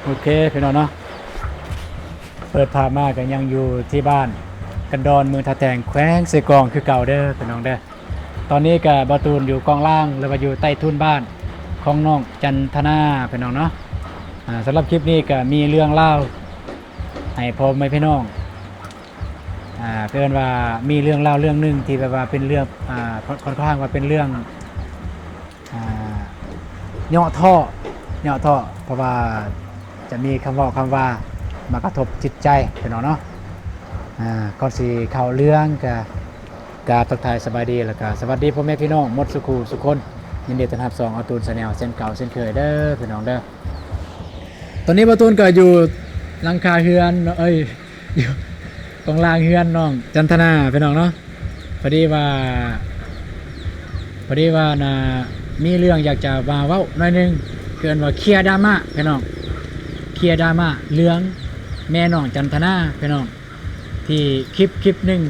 ໂອເຄພີ່ນ້ອງເນາະ ເປີດພາບມາກໍຍັງຢູ່ທີ່ບ້ານກັນດອນ ເມືອງທ່າແຕງ ແຂວງເຊກອງຄືເກົ່າເດີພີ່ນ້ອງເດີ. ຕອນນີ້ກໍບ່າວຕູນຢູ່ກ້ອງລ່າງ ຫຼືວ່າຢູ່ໃຕ້ທຸນບ້ານຂອງນ້ອງຈັນທະນາພີ່ນ້ອງເນາະ. ອາ ສຳລັບຄລິບນີ້ກໍມີເລື່ອງລາວໃຫ້ພໍ່ແມ່ພີ່ນ້ອງ ອ່າ ເອີ້ນວ່າມີເລື່ອງລາວເລື່ອງໜຶ່ງທີ່ແບບວ່າເປັນເລື່ອງ ອ່າ ຂ້ອນຂ້າງວ່າເປັນເລື່ອງ ອ່າ ເຍາະທໍ້ ເຍາະທໍ້ ເພາະວ່າຈະມີຄຳເວົ້າຄຳວ່າມາກະທົບຈິດໃຈພີ່ນ້ອງເນາະ. ອ່າ ກ່ອນຊິເຂົ້າເລື່ອງກະ ກາບທັກທາຍສະບາຍດີ ແລ້ວກະສະຫວັດດີພໍ່ແມ່ພີ່ນ້ອງໝົດສູ່ຄູ່ສູ່ຄົນ. ຍິນດີຕ້ອນຮັບຊ່ອງອາຕູນ Channel ເຊັ່ນເກົ່າເຊັ່ນເຄີຍເດີພີ່ນ້ອງເດີ. ຕອນນີ້ບ່າວຕູນກໍຢູ່ຫຼັງຄາເຮືອນເນາະ ເອີຍ ຢູ່ກ້ອງລ່າງເຮືອນນ້ອງຈັນທະນາພີ່ນ້ອງເນາະ. ພໍດີວ່າ ພໍດີວ່ານະ ມີເລື່ອງຢາກຈະມາເວົ້າໜ້ອຍໜຶ່ງ ເອີ້ນວ່າເຄຍດຣາມາພີ່ນ້ອງ ເຄຍດຣາມາເລື່ອງແມ່ນ້ອງຈັນທະນາພີ່ນ້ອງ ທີ່ຄລິບ ຄລິບໜຶ່ງ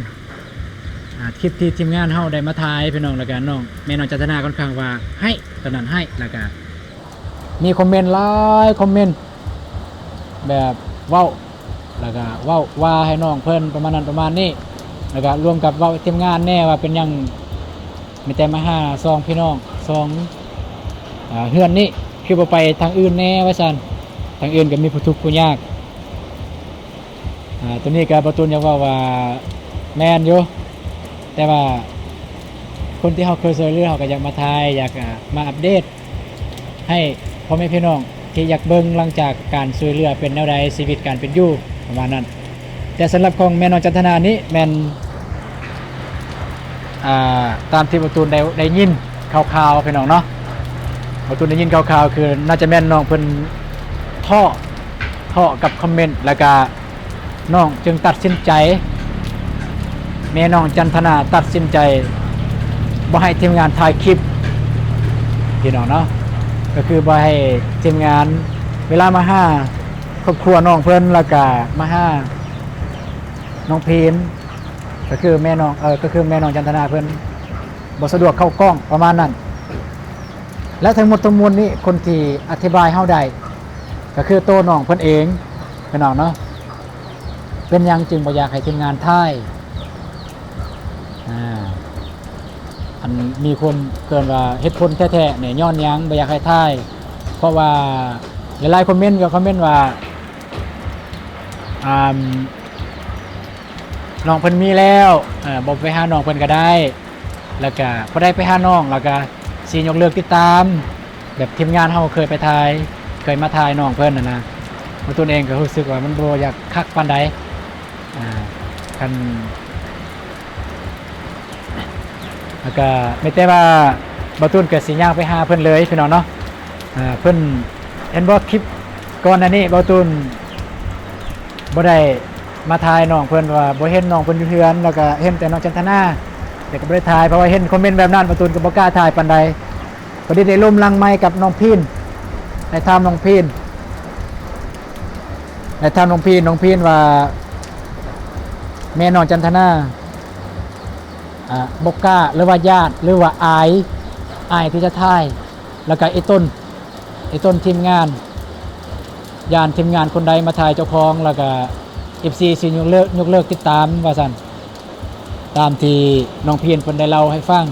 ອາ ຄລິບທີ່ທີມງານເຮົາໄດ້ມາຖ່າຍພີ່ນ້ອງ ແລ້ວກະນ້ອງ ແມ່ນ້ອງຈັນທະນາຂ້ອນຂ້າງວ່າຮ້າຍ ຕອນນັ້ນຮ້າຍ ແລ້ວກະ ມີຄອມເມັນຫຼາຍຄອມເມັນ ແບບເວົ້າ ແລ້ວກະເວົ້າວ່າໃຫ້ນ້ອງເພິ່ນປະມານນັ້ນປະມານນີ້ ແລ້ວກະລວມກັບເວົ້າທີມງານແດ່ວ່າເປັນຫຍັງມີແຕ່ມາຫາສອງພີ່ນ້ອງ ສອງ ອາ ເຮືອນນີ້ ຄືບໍ່ໄປທາງອື່ນແດ່ວ່າຊັ້ນ ທາງອື່ນກໍມີຜູ້ທຸກຜູ້ຍາກ. ອາ ໂຕນີ້ກໍບ່າວຕູນຢາກເວົ້າວ່າແມ່ນຢູ່ ແຕ່ວ່າຄົນທີ່ເຮົາເຄີຍຊ່ວຍເຫຼືອ ເຮົາກໍຢາກມາຖ່າຍ ຢາກ ອາ ມາອັບເດດ ໃຫ້ພໍ່ແມ່ພີ່ນ້ອງທີ່ຢາກເບິ່ງຫຼັງຈາກການຊ່ວຍເຫຼືອເປັນແນວໃດ ຊີວິດການເປັນຢູ່ປະມານນັ້ນ. ແຕ່ສຳລັບຂອງແມ່ນ້ອງຈັນທະນານີ້ແມ່ນ ອ່າ ຕາມທີ່ບ່າວຕູນໄດ້ ໄດ້ຍິນຂ່າວໆ ພີ່ນ້ອງເນາະ ບ່າວຕູນໄດ້ຍິນຂ່າວໆ ຄືໜ້າຈະແມ່ນນ້ອງເພິ່ນທໍ້ ທໍ້ກັບຄອມເມັນ ແລ້ວກະ ນ້ອງຈຶ່ງຕັດສິນໃຈ ແມ່ນ້ອງຈັນທະນາຕັດສິນໃຈບໍ່ໃຫ້ທີມງານຖ່າຍຄລິບພີ່ນ້ອງເນາະ ກໍຄືບໍ່ໃຫ້ທີມງານເວລາມາຫາຄອບຄົວນ້ອງເພິ່ນ ແລ້ວກະມາຫານ້ອງພີນ ກໍຄືແມ່ນ້ອງ ເອີ ກໍຄືແມ່ນ້ອງຈັນທະນາເພິ່ນບໍ່ສະດວກເຂົ້າກ້ອງປະມານນັ້ນ. ແລະ ທັງໝົດທັງມວນນີ້ ຄົນທີ່ອະທິບາຍເຮົາໄດ້ ກໍຄືໂຕນ້ອງເພິ່ນເອງພີ່ນ້ອງເນາະ. ເປັນຫຍັງຈຶ່ງບໍ່ຢາກໃຫ້ທີມງານຖ່າຍ? ອາ ອັນມີຄົນເອີ້ນວ່າເຫດຜົນແທ້ໆນີ້ຍ້ອນຫຍັງບໍ່ຢາກໃຫ້ຖ່າຍ? ເພາະວ່າຫຼາຍໆຄອມເມັນກໍຄອມເມັນວ່າ ອາ ນ້ອງເພິ່ນມີແລ້ວ ເອີ ບໍ່ໄປຫານ້ອງເພິ່ນກໍໄດ້ ແລ້ວກະບໍ່ໄດ້ໄປຫານ້ອງ ແລ້ວກະຊິຍົກເລີກຕິດຕາມ ແບບທີມງານເຮົາເຄີຍໄປຖ່າຍ ເຄີຍມາຖ່າຍນ້ອງເພິ່ນຫັ້ນນະ. ບ່າວຕູນເອງກໍຮູ້ສຶກວ່າມັນບໍ່ຢາກຄັກປານໃດ ອາ ຄັນ ແລ້ວກະມີແຕ່ວ່າບ່າວຕູນກໍຊິຍ່າງໄປຫາເພິ່ນເລີຍພີ່ນ້ອງເນາະ. ອາ ເພິ່ນເຫັນບໍ່ ຄລິບກ່ອນໜ້ານີ້ ບ່າວຕູນບໍ່ໄດ້ມາຖ່າຍນ້ອງເພິ່ນ ເພາະວ່າບໍ່ເຫັນນ້ອງເພິ່ນຢູ່ເຮືອນ ແລ້ວກະເຫັນແຕ່ນ້ອງຈັນທະນາ ແຕ່ກໍບໍ່ໄດ້ຖ່າຍ ເພາະວ່າເຫັນຄອມເມັນແບບນັ້ນ ບ່າວຕູນກໍບໍ່ກ້າຖ່າຍປານໃດ. ພໍດີໄດ້ລົມຫຼັງໄມກັບນ້ອງພີນ ໄດ້ຖາມນ້ອງພີນ ໄດ້ຖາມນ້ອງພີນ ນ້ອງພີນວ່າ ແມ່ນ້ອງຈັນທະນາ ອາ ບໍ່ກ້າ ຫຼືວ່າຢ້ານ ຫຼືວ່າອາຍ ອາຍທີ່ຈະຖ່າຍ ແລ້ວກະອີ່ຕົນ ອີ່ຕົນທີມງານ ຢ້ານທີມງານຄົນໃດມາຖ່າຍເຈົ້າຂອງ ແລ້ວກະເອັຟຊີຊິຍົກເລີກ ຍົກເລີກຕິດຕາມວ່າຊັ້ນ ຕາມທີ່ນ້ອງພີນເພິ່ນໄດ້ເລົ່າໃຫ້ຟັງ.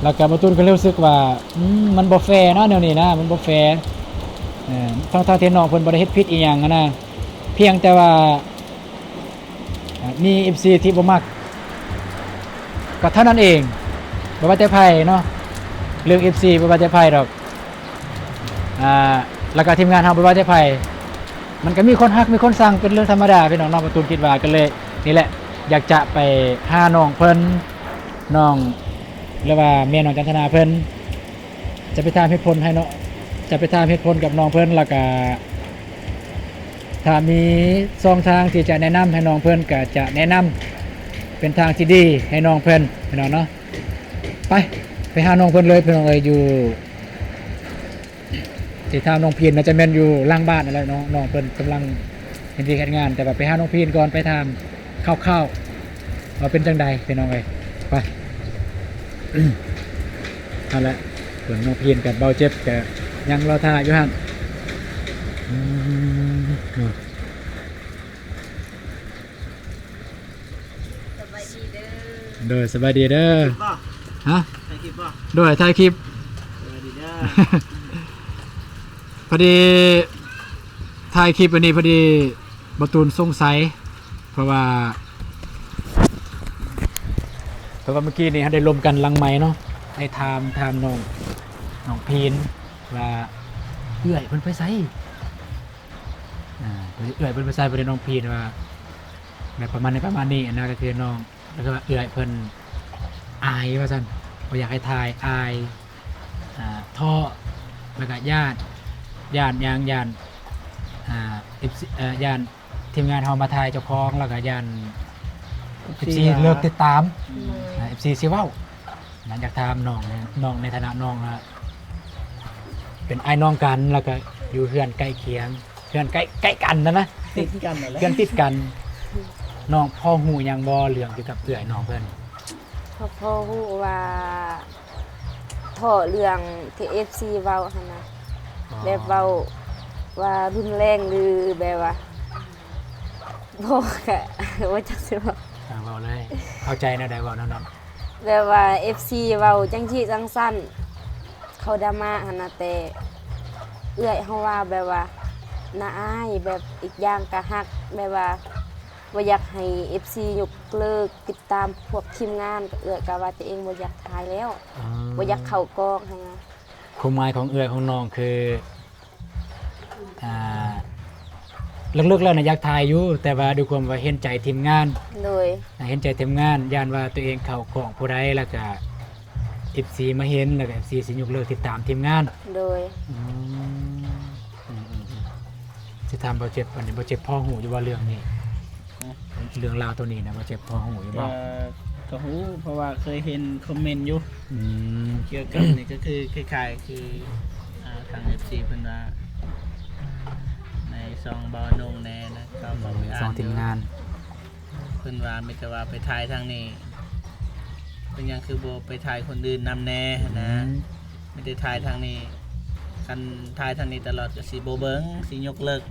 ແລ້ວກະບ່າວຕູນກໍເລີຍຮູ້ສຶກວ່າ ອືມ ມັນບໍ່ແຟນະ ແນວນີ້ນະ ມັນບໍ່ແຟ ເອີ ທັງໆທີ່ນ້ອງເພິ່ນບໍ່ໄດ້ເຮັດຜິດອີ່ຫຍັງຫັ້ນນະ ພຽງແຕ່ວ່າ ອ່າ ມີເອັຟຊີທີ່ບໍ່ມັກ ກໍເທົ່ານັ້ນເອງ ບໍ່ວ່າແຕ່ໃຜເນາະ ເລື່ອງເອັຟຊີບໍ່ວ່າແຕ່ໃຜດອກ ອ່າ ແລ້ວກໍທີມງານເຮົາບໍ່ວ່າແຕ່ໃຜ ມັນກໍມີຄົນຮັກມີຄົນຊັງ ເປັນເລື່ອງທຳມະດາພີ່ນ້ອງເນາະ. ບ່າວຕູນຄິດວ່າກໍເລີຍນີ້ແຫຼະ ຢາກຈະໄປຫານ້ອງເພິ່ນ ນ້ອງ ຫຼືວ່າແມ່ນ້ອງຈັນທະນາເພິ່ນ ຈະໄປຖາມເຫດຜົນໃຫ້ເນາະ ຈະໄປຖາມເຫດຜົນກັບນ້ອງເພິ່ນ ແລ້ວກະຖ້າມີຊ່ອງທາງທີ່ຈະແນະນຳໃຫ້ນ້ອງເພິ່ນ ກະຈະແນະນຳເປັນທາງທີ່ດີໃຫ້ນ້ອງເພິ່ນພີ່ນ້ອງເນາະ. ໄປ ໄປຫານ້ອງເພິ່ນເລີຍພີ່ນ້ອງເອີຍ ຢູ່ ຊິຖາມນ້ອງພີນ ໜ້າຈະແມ່ນຢູ່ຫຼັງບ້ານນັ້ນແຫຼະເນາະ ນ້ອງເພິ່ນກຳລັງເຮັດວຽກເຮັດງານ ແຕ່ວ່າໄປຫານ້ອງພີນກ່ອນ ໄປຖາມ ຄ່າວໆ ວ່າເປັນຈັ່ງໃດພີ່ນ້ອງເອີຍ. ໄປ ຫັ້ນແຫຼະ ເພິ່ນນ້ອງພີນກັບເບົາເຈັບກະຍັງລໍຖ້າຢູ່ຫັ້ນ ອືມ ໂດຍ ສະບາຍດີເດີ. ຖ່າຍຄລິບບໍ່? ຮະ? ຖ່າຍຄລິບບໍ່? ໂດຍ ຖ່າຍຄລິບ. ສະບາຍດີເດີ. ພໍດີຖ່າຍຄລິບອັນນີ້ ພໍດີບ່າວຕູນສົງໄສ ເພາະວ່າ ເພາະວ່າເມື່ອກີ້ນີ້ເຮົາໄດ້ລົມກັນຫຼັງໄມເນາະ ໄດ້ຖາມ ຖາມນ້ອງ ນ້ອງພີນວ່າ ເອື້ອຍເພິ່ນໄປໃສ? ອ່າ ເອື້ອຍເພິ່ນໄປໃສ? ພໍດີນ້ອງພີນວ່າ ແບບປະມານນີ້ ປະມານນີ້ຫັ້ນນະ ກໍຄືນ້ອງ ກໍຄືວ່າເອື້ອຍເພິ່ນອາຍວ່າຊັ້ນ ບໍ່ຢາກໃຫ້ຖ່າຍ ອາຍ ອ່າ ທໍ້ ແລ້ວກໍຢ້ານ ຢ້ານຫຍັງ ຢ້ານ ອ່າ ເອັຟຊີ ເອີ ຢ້ານທີມງານເຮົາມາຖ່າຍເຈົ້າຂອງ ແລ້ວກໍຢ້ານເອັຟຊີ ເອີ ເລີກຕິດຕາມ ອືມ ອ່າ ເອັຟຊີຊິເວົ້າ ນະ ຢາກຖາມນ້ອງ ນ້ອງໃນຖານະນ້ອງນະ ເປັນອ້າຍນ້ອງກັນ ແລ້ວກໍຢູ່ເຮືອນໃກ້ຄຽງ ເຮືອນໃກ້ ໃກ້ກັນຫັ້ນນະ ຕິດກັນນັ້ນແຫຼະ ເຮືອນຕິດກັນ. ນ້ອງພໍຮູ້ຫຍັງບໍ່ເລື່ອງກ່ຽວກັບເອື້ອຍນ້ອງເພິ່ນ? ກໍພໍຮູ້ວ່າ ພໍເລື່ອງທີ່ເອັຟຊີເວົ້າຫັ້ນນະ ອໍ ແບບເວົ້າວ່າຮຸນແຮງ ຫຼື ແບບວ່າ ບໍ່ ກະບໍ່ຈັກຊິເວົ້າ ອ່າ ເວົ້າເລີຍ ເຂົ້າໃຈແນວໃດ ເວົ້າແນວນັ້ນ. ແບບວ່າເອັຟຊີເວົ້າຈັ່ງຊີ້ຈັ່ງຊັ້ນ ເຂົາດຣາມາຫັ້ນນະ ແຕ່ເອື້ອຍເຮົາວ່າແບບວ່າໜ້າອາຍ ແບບອີກຢ່າງກະຮັກ ແບບວ່າບໍ່ຢາກໃຫ້ເອັຟຊີຍົກເລີກຕິດຕາມພວກທີມງານ ເອື້ອຍກະວ່າຕົວເອງບໍ່ຢາກຖ່າຍແລ້ວ ອໍ ບໍ່ຢາກເຂົ້າກ້ອງຫັ້ນນະ. ຄວາມໝາຍຂອງເອື້ອຍຂອງນ້ອງຄື ອ່າ ເລິກໆແລ້ວນະຢາກຖ່າຍຢູ່ ແຕ່ວ່າດ້ວຍຄວາມວ່າເຫັນໃຈທີມງານ ໂດຍ ອ່າ ເຫັນໃຈທີມງານ ຢ້ານວ່າຕົວເອງເຂົ້າກ້ອງຜູ້ໃດ ແລ້ວກະເອັຟຊີມາເຫັນ ແລ້ວກະເອັຟຊີຊິຍົກເລີກຕິດຕາມທີມງານ ໂດຍ ອືມ ອືມໆ ຊິຖາມບ່າວເຈັບ ອັນນີ້ບ່າວເຈັບພໍຮູ້ຢູ່ບໍ່ເລື່ອງນີ້? ຮະ? ເລື່ອງລາວໂຕນີ້ນະ ບ່າວເຈັບພໍຮູ້ຢູ່ບໍ່? ກໍ ກໍຮູ້ ເພາະວ່າເຄີຍເຫັນຄອມເມັນຢູ່ ອືມ ກ່ຽວກັບນີ້ ກໍຄືຄ້າຍໆຄື ອ່າ ທາງເອັຟຊີເພິ່ນວ່າ ໃນຊ່ອງບ່າວນົງແດ່ນະ ກໍເຂົ້າໄປອ່ານຢູ່ ຊ່ອງທີມງານ ເພິ່ນວ່າມີແຕ່ວ່າໄປຖ່າຍທາງນີ້ ເປັນຫຍັງຄືບໍ່ໄປຖ່າຍຄົນອື່ນນຳແດ່ຫັ້ນນະ ອືມ ມີແຕ່ຖ່າຍທາງນີ້ ຄັນຖ່າຍທາງນີ້ຕະຫຼອດກໍຊິບໍ່ເບິ່ງ ຊິຍົກເລີກ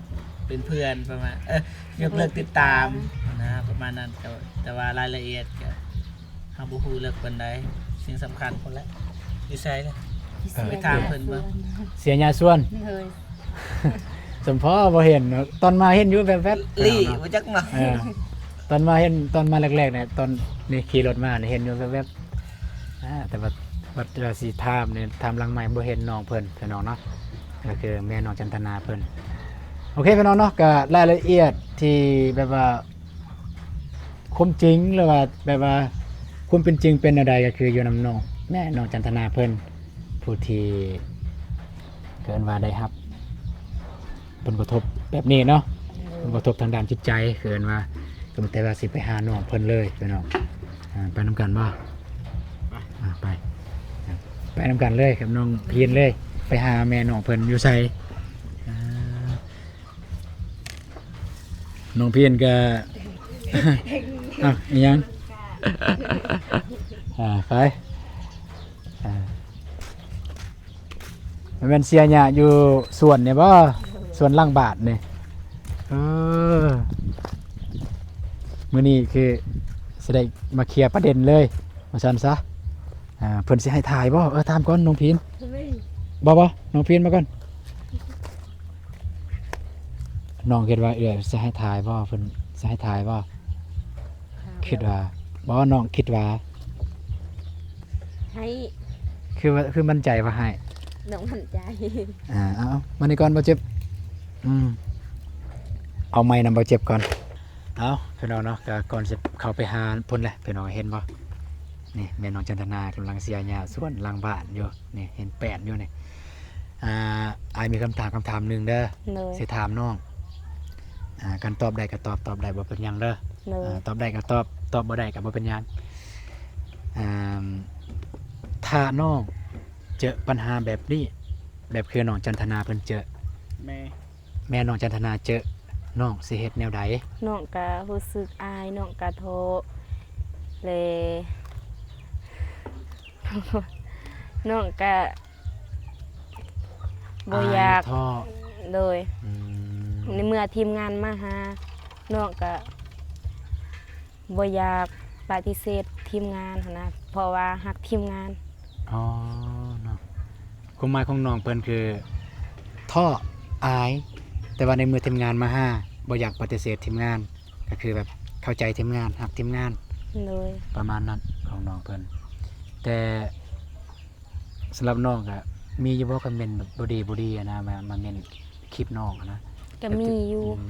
ເປັນເພື່ອນ ປະມານ ເອີ ຍົກເລີກຕິດຕາມ ໂດຍ ນະ ປະມານນັ້ນ. ກໍ ແຕ່ວ່າລາຍລະອຽດກໍເຮົາບໍ່ຮູ້ເລິກປານໃດ ສິ່ງສຳຄັນພຸ້ນແຫຼະ ຢູ່ໃສລະ ຢູ່ເຊຍ ໄປຖາມເພິ່ນເບິ່ງ ເຊຍຍາຊວນ ໂດຍ ສົມພໍບໍ່ເຫັນເນາະ ຕອນມາເຫັນຢູ່ແວບໆ ລີ້ ເນາະ ບໍ່ຈັກເນາະ ເອີ ຕອນມາເຫັນ ຕອນມາແລກໆນີ້ ຕອນນີ້ຂີ່ລົດມານີ້ເຫັນຢູ່ແວບໆ ອ່າ ແຕ່ວ່າ ວ່າ ວ່າຊິຖາມນີ້ ຖາມຫຼັງໄມບໍ່ເຫັນນ້ອງເພິ່ນ ພີ່ນ້ອງເນາະ ກໍຄືແມ່ນ້ອງຈັນທະນາເພິ່ນ. ໂອເຄ ພີ່ນ້ອງເນາະ ກໍລາຍລະອຽດທີ່ແບບວ່າຄວາມຈິງ ຫຼືວ່າແບບວ່າຄວາມເປັນຈິງເປັນແນວໃດ ກໍຄືຢູ່ນຳນ້ອງ ແມ່ນ້ອງຈັນທະນາເພິ່ນ ຜູ້ທີ່ ເອີ້ນວ່າໄດ້ຮັບ ຜົນກະທົບແບບນີ້ເນາະ ໂດຍ ຜົນກະທົບທາງດ້ານຈິດໃຈ ຄືເອີ້ນວ່າ ກໍມີແຕ່ວ່າຊິໄປຫານ້ອງເພິ່ນເລີຍພີ່ນ້ອງ ອ່າ ໄປນຳກັນບໍ່? ໄປ ອ່າ ໄປ ໄປນຳກັນເລີຍກັບນ້ອງພີນເລີຍ ໄປຫາແມ່ນ້ອງເພິ່ນຢູ່ໃສ? ອ່າ ນ້ອງພີນກໍ ອ້າວ ອີຫຍັງ? ອ່າ ໄປ ອ່າ ມັນແມ່ນເຊຍຍາຢູ່ສວນນີ້ບໍ່? ສວນຫຼັງບ້ານນີ້ ເອີ ມື້ນີ້ຄືຊິໄດ້ມາເຄຍປະເດັນເລີຍ ວ່າຊັ້ນຊະ. ອ່າ ເພິ່ນຊິໃຫ້ຖ່າຍບໍ່? ເອີ ຖາມກ່ອນນ້ອງພີນ ບໍ່ ບໍ່ ນ້ອງພີນມາກ່ອນ. ນ້ອງຄິດວ່າເອື້ອຍຊິໃຫ້ຖ່າຍບໍ່? ເພິ່ນຊິໃຫ້ຖ່າຍບໍ່? ຄິດວ່າ ບໍ່ ນ້ອງຄິດວ່າ ໃຫ້ ຄືວ່າ ຄືໝັ້ນໃຈວ່າໃຫ້ ນ້ອງໝັ້ນໃຈ. ອ່າ ເອົາ ມານີ້ກ່ອນ ບ່າວເຈັບ ອືມ ເອົາໄມນຳບ່າວເຈັບກ່ອນ. ເອົາ ພີ່ນ້ອງເນາະ ກໍກ່ອນຊິເຂົ້າໄປຫາເພິ່ນແຫຼະ ພີ່ນ້ອງເຫັນບໍ່? ນີ້ແມ່ນ້ອງຈັນທະນາກຳລັງເຊຍຫຍ້າສວນຫຼັງບ້ານຢູ່ ນີ້ເຫັນແປ້ນຢູ່ນີ້. ອ່າ ອ້າຍມີຄຳຖາມ ຄຳຖາມໜຶ່ງເດີ ໂດຍ ຊິຖາມນ້ອງ ອ່າ ຄັນຕອບໄດ້ກໍຕອບ ຕອບໄດ້ບໍ່ເປັນຫຍັງເດີ ໂດຍ ອ່າ ຕອບໄດ້ກໍຕອບ ຕອບບໍ່ໄດ້ກໍບໍ່ເປັນຫຍັງ. ອ່າ ຖ້ານ້ອງເຈີປັນຫາແບບນີ້ ແບບຄືນ້ອງຈັນທະນາເພິ່ນເຈີ ແມ່ ແມ່ນ້ອງຈັນທະນາເຈີ ນ້ອງຊິເຮັດແນວໃດ? ນ້ອງກະຮູ້ສຶກອາຍ ນ້ອງກະທໍ້ ແລະ ນ້ອງກະບໍ່ຢາກ ອາຍທໍ້ ໂດຍ ອືມ ໃນເມື່ອທີມງານມາຫາ ນ້ອງກະບໍ່ຢາກປະຕິເສດທີມງານຫັ້ນນະ ເພາະວ່າຮັກທີມງານ. ອໍ ເນາະ ຄວາມໝາຍຂອງນ້ອງເພິ່ນຄືທໍ້ ອາຍ ແຕ່ວ່າໃນເມື່ອທີມງານມາຫາ ບໍ່ຢາກປະຕິເສດທີມງານ ກໍຄືແບບເຂົ້າໃຈທີມງານ ຮັກທີມງານ. ໂດຍ ປະມານນັ້ນຂອງນ້ອງເພິ່ນ. ແຕ່ສຳລັບນ້ອງກະມີຢູ່ບໍ່ ຄອມເມັນແບບບໍ່ດີບໍ່ດີຫັ້ນນະ ມາ ມາເມັນຄລິບນ້ອງຫັ້ນນະ? ກະມີຢູ່. ອືມ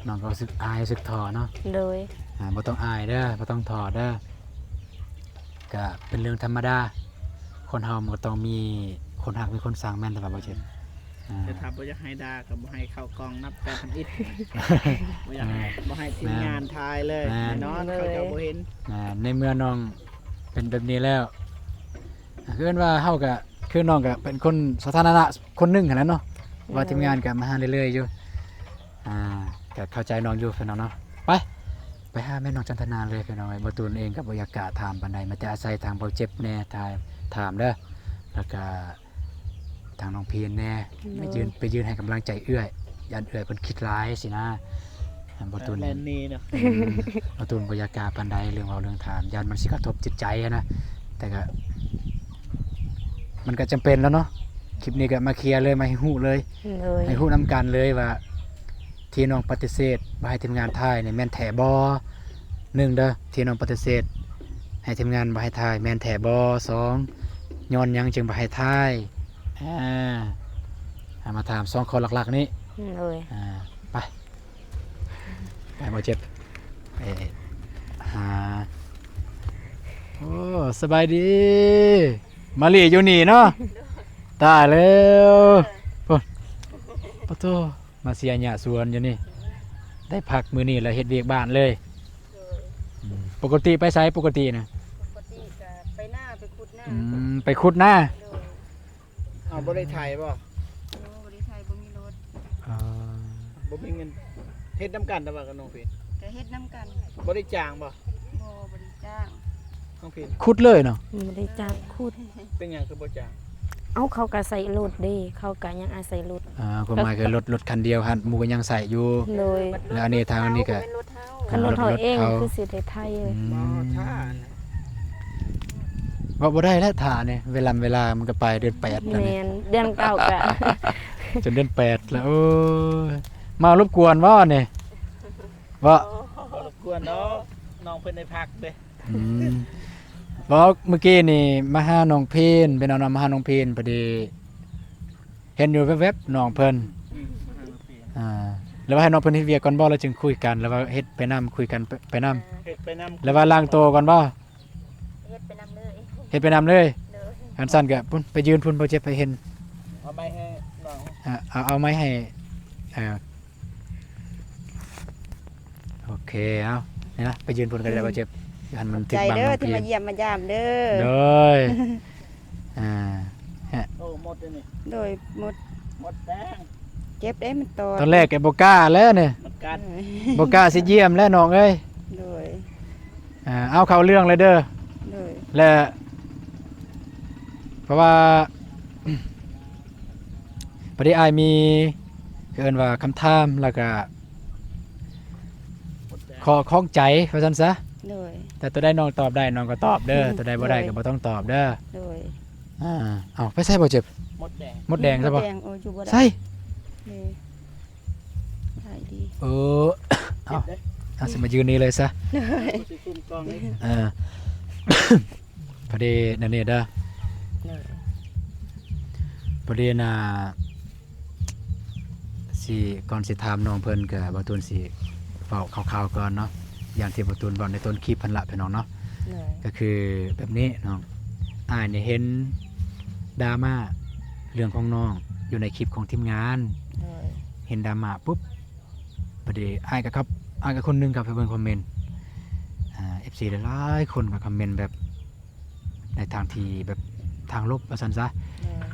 ນ້ອງກໍຮູ້ສຶກອາຍ ຮູ້ສຶກທໍ້ເນາະ. ໂດຍ ອ່າ ບໍ່ຕ້ອງອາຍເດີ ບໍ່ຕ້ອງທໍ້ເດີ ກະເປັນເລື່ອງທຳມະດາ ຄົນເຮົາມັນກໍຕ້ອງມີຄົນຮັກ ມີຄົນຊັງ ແມ່ນແຕ່ວ່າບໍ່ເຈັບ. ອ່າ ແຕ່ຖ້າບໍ່ຢາກໃຫ້ດ່າກໍບໍ່ໃຫ້ເຂົ້າກ້ອງນັບແປດທຳອິດ ບໍ່ຢາກໃຫ້ ອ່າ ບໍ່ໃຫ້ທີມງານ ແມ່ນ ຖ່າຍເລີຍ. ແມ່ນ ແນ່ນອນ ໂດຍ ເຂົາເຈົ້າບໍ່ເຫັນ. ອ່າ ໃນເມື່ອນ້ອງເປັນແບບນີ້ແລ້ວ ອ່າ ຄືເອີ້ນວ່າເຮົາກໍ ຄືນ້ອງກໍເປັນຄົນສາທາລະນະຄົນໜຶ່ງຫັ້ນແຫຼະເນາະ ໂດຍ ວ່າທີມງານກໍມາຫາເລື້ອຍໆຢູ່. ອ່າ ກໍເຂົ້າໃຈນ້ອງຢູ່ພີ່ນ້ອງເນາະ. ໄປ ໄປຫາແມ່ນ້ອງຈັນທະນາເລີຍພີ່ນ້ອງເອີຍ. ບ່າວຕູນເອງກໍບໍ່ຢາກກ້າຖາມປານໃດ ມີແຕ່ອາໄສທາງບ່າວເຈັບແດ່ ຖາມ ຖາມເດີ ແລ້ວກໍທາງນ້ອງເພນແດ່ ໂດຍ ໄປຢືນ ໄປຢືນໃຫ້ກຳລັງໃຈເອື້ອຍ ຢ້ານເອື້ອຍເພິ່ນຄິດຫຼາຍຊີ້ນະ. ບ່າວຕູນ ແລ່ນໜີເນາະ. ອືມ ບ່າວຕູນບໍ່ຢາກກ້າປານໃດ ເລື່ອງເວົ້າເລື່ອງຖາມ ຢ້ານມັນຊິກະທົບຈິດໃຈຫັ້ນນະ ແຕ່ກໍ ມັນກໍຈຳເປັນແລ້ວເນາະ. ຄລິບນີ້ກໍມາເຄຍເລີຍ ມາໃຫ້ຮູ້ເລີຍ ໂດຍ ໃຫ້ຮູ້ນຳກັນເລີຍວ່າ ທີ່ນ້ອງປະຕິເສດບໍ່ໃຫ້ທີມງານຖ່າຍນີ້ແມ່ນແທ້ບໍ່? ໜຶ່ງເດີ ທີ່ນ້ອງປະຕິເສດໃຫ້ທີມງານບໍ່ໃຫ້ຖ່າຍແມ່ນແທ້ບໍ່? ສອງ ຍ້ອນຫຍັງຈຶ່ງບໍ່ໃຫ້ຖ່າຍ? ອ່າ ເຮົາມາຖາມສອງຂໍ້ຫຼັກໆນີ້. ໂດຍ ອ່າ ໄປ ໄປ ບໍ່ເຈັບ ໄປຫາ. ໂອ້ ສະບາຍດີ ມາລີ້ຢູ່ນີ້ເນາະ. ຕາຍແລ້ວ ໂອ້ ປະໂທ ມາເສຍຫຍ້າສວນຢູ່ນີ້ ໄດ້ພັກມື້ນີ້ແລ້ວເຮັດວຽກບ້ານເລີຍ. ໂດຍ ອືມ ປົກກະຕິໄປໃສ ປົກກະຕິນະ? ປົກກະຕິກະໄປນາ ໄປຂຸດນາ. ອືມ ໄປຂຸດນາ. ໂດຍ ເອົາ ບໍ່ໄດ້ໄຖບໍ່? ໂອ້ ບໍ່ໄດ້ໄຖ ບໍ່ມີລົດ. ເອີ ບໍ່ມີເງິນ ເຮັດນຳກັນແຕ່ວ່າກັບນ້ອງເພນ ກະເຮັດນຳກັນ. ບໍ່ໄດ້ຈ້າງບໍ່? ບໍ່ ບໍ່ໄດ້ຈ້າງ. ນ້ອງເພນ ຂຸດເລີຍເນາະ? ບໍ່ໄດ້ຈ້າງຂຸດ. ເປັນຫຍັງຄືບໍ່ຈ້າງ? ເອົາ ເຂົາກະໃຊ້ລົດເດ້ ເຂົາກະຍັງອາໄສລົດ. ອ່າ ຄວາມໝາຍຄືລົດ ລົດຄັນດຽວຫັ້ນ ໝູ່ກໍຍັງໃຊ້ຢູ່. ໂດຍ ແລ້ວອັນນີ້ທາງນີ້ກະ ບໍ່ແມ່ນລົດເຮົາ ຄັນລົດເຮົາເອງຄືຊິໄດ້ໄຖ. ອືມ ບໍ່ ຖ້າ ເວົ້າບໍ່ໄດ້ແລ້ວ ຖ້ານີ້ ເວລາ ເວລາມັນກໍໄປເດືອນແປດແລ້ວນີ້. ແມ່ນ ເດືອນເກົ້າກະ ຈົນເດືອນແປດແລ້ວ. ໂອ້ຍ ມາລົບກວນບໍ່ນີ້? ບໍ່ ບໍ່ລົບກວນດອກ ນ້ອງເພິ່ນໄດ້ພັກເດ້. ອືມ ບໍ່ ມື້ກີ້ນີ້ມາຫານ້ອງເພນ ເປັນເອົານຳ ມາຫານ້ອງເພນ ພໍດີເຫັນຢູ່ແວບໆ ນ້ອງເພິ່ນ. ອືມ ມາຫານ້ອງເພນ. ອ່າ ແລ້ວວ່າໃຫ້ນ້ອງເພິ່ນເຮັດວຽກກ່ອນບໍ່ ແລ້ວຈຶ່ງຄຸຍກັນ ຫຼືວ່າເຮັດໄປນຳ ຄຸຍກັນໄປນຳ? ເຮັດໄປນຳ ຫຼືວ່າລ້າງໂຕກ່ອນບໍ່? ເຮັດໄປນຳເລີຍ. ເຮັດໄປນຳເລີຍ. ໂດຍ ຄັນຊັ້ນກະ ພຸ້ນ ໄປຢືນພຸ້ນ ບໍ່ເຈັບໃຫ້ເຫັນ. ເອົາໄມໃຫ້ນ້ອງ. ອ່າ ເອົາ ເອົາໄມໃຫ້ ອ່າ ໂອເຄ ເອົາ ນີ້ນະ ໄປຢືນພຸ້ນກໍໄດ້ ອືມ ບໍ່ເຈັບ ຫັ້ນມັນຖືກບັງນ້ອງເພນ. ຂອບໃຈເດີ ທີ່ມາຢ້ຽມມາຢາມເດີ. ໂດຍ ອ່າ ໂອ້ ມົດເດ້ນີ້. ໂດຍ ມົດ ມົດແດງ. ເຈັບເດ້ ມັນຕອດ. ຕອນແລກກໍບໍ່ກ້າແລ້ວນີ້ ມັນກັດ. ບໍ່ກ້າຊິຢ້ຽມແລ້ວນ້ອງເອີຍ. ໂດຍ ອ່າ ເອົາ ເຂົ້າເລື່ອງເລີຍເດີ. ໂດຍ ແລະ ເພາະວ່າ ພໍດີອ້າຍມີ ເອີ້ນວ່າຄຳຖາມ ແລ້ວກະ ຂໍ້ຂ້ອງໃຈວ່າຊັ້ນຊະ. ໂດຍ ແຕ່ຕົວໃດນ້ອງຕອບໄດ້ ນ້ອງກໍຕອບເດີ. ອືມ ຕົວໃດບໍ່ໄດ້ ໂດຍ ກໍບໍ່ຕ້ອງຕອບເດີ. ໂດຍ ອ່າ ເອົາ ໄປໃສບໍ່ເຈັບ? ມົດແດງ. ມົດແດງໃຊ່ບໍ່? ມົດແດງ ໂອ້ ຢູ່ບໍ່ໄດ້. ໃສ? ນີ້ ໄດ້ດີ. ເອີ ເອົາ ເຈັບເດ້ ເອົາ ຊິມາຢືນນີ້ເລີຍຊະ. ໂດຍ ຊິຄຸມກ້ອງນີ້. ເອີ ພໍດີນັ້ນນີ້ເດີ. ໂດຍ ພໍດີນະ ຊິ ກ່ອນຊິຖາມນ້ອງເພິ່ນ ກະບ່າວຕູນຊິເວົ້າຄ່າວໆກ່ອນເນາະ ຢ່າງທີ່ບ່າວຕູນເວົ້າໃນຕົ້ນຄລິບຫັ້ນລະ ພີ່ນ້ອງເນາະ. ໂດຍ ກະຄືແບບນີ້ນ້ອງ ອ້າຍນີ້ເຫັນດຣາມາເລື່ອງຂອງນ້ອງຢູ່ໃນຄລິບຂອງທີມງານ. ໂດຍ ເຫັນດຣາມາປຸບ ພໍດີອ້າຍກໍເຂົ້າ ອ້າຍກໍຄົນໜຶ່ງເຂົ້າໄປເບິ່ງຄອມເມັນ ອ່າ ເອັຟຊີຫຼາຍໆຄົນກໍຄອມເມັນແບບ ໃນທາງທີ່ແບບທາງລົບວ່າຊັ້ນຊະ. ແມ່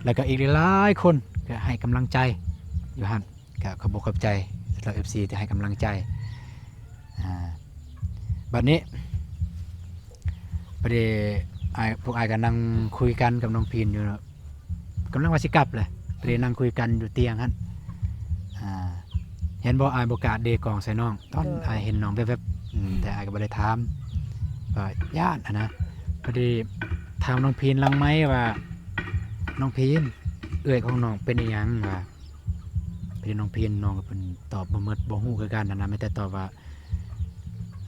ນ ແລ້ວກໍອີກຫຼາຍໆຄົນກໍໃຫ້ກຳລັງໃຈຢູ່ຫັ້ນ ກໍຂອບອົກຂອບໃຈສຳລັບເອັຟຊີທີ່ໃຫ້ກຳລັງໃຈ. ອ່າ ບັດນີ້ ບັດນີ້ອ້າຍ ພວກອ້າຍກໍນັ່ງຄຸຍກັນກັບນ້ອງພີນຢູ່ ກຳລັງວ່າຊິກັບແຫຼະ ໄປນັ່ງຄຸຍກັນຢູ່ຕຽງຫັ້ນ. ອ່າ ເຫັນບໍ່ ອ້າຍບໍ່ກ້າເດກ້ອງໃສ່ນ້ອງ ຕອນ ໂດຍ ອ້າຍເຫັນນ້ອງແວບໆ ອືມ ແຕ່ອ້າຍກໍບໍ່ໄດ້ຖາມ ກໍຢ້ານຫັ້ນນະ. ພໍດີຖາມນ້ອງພີນຫຼັງໄມວ່າ ນ້ອງພີນ ເອື້ອຍຂອງນ້ອງເປັນອີ່ຫຍັງ ວ່າ ພໍດີນ້ອງພີນ ນ້ອງກໍເພິ່ນຕອບບໍ່ໝົດ ບໍ່ຮູ້ຄືກັນຫັ້ນນະ ມີແຕ່ຕອບວ່າ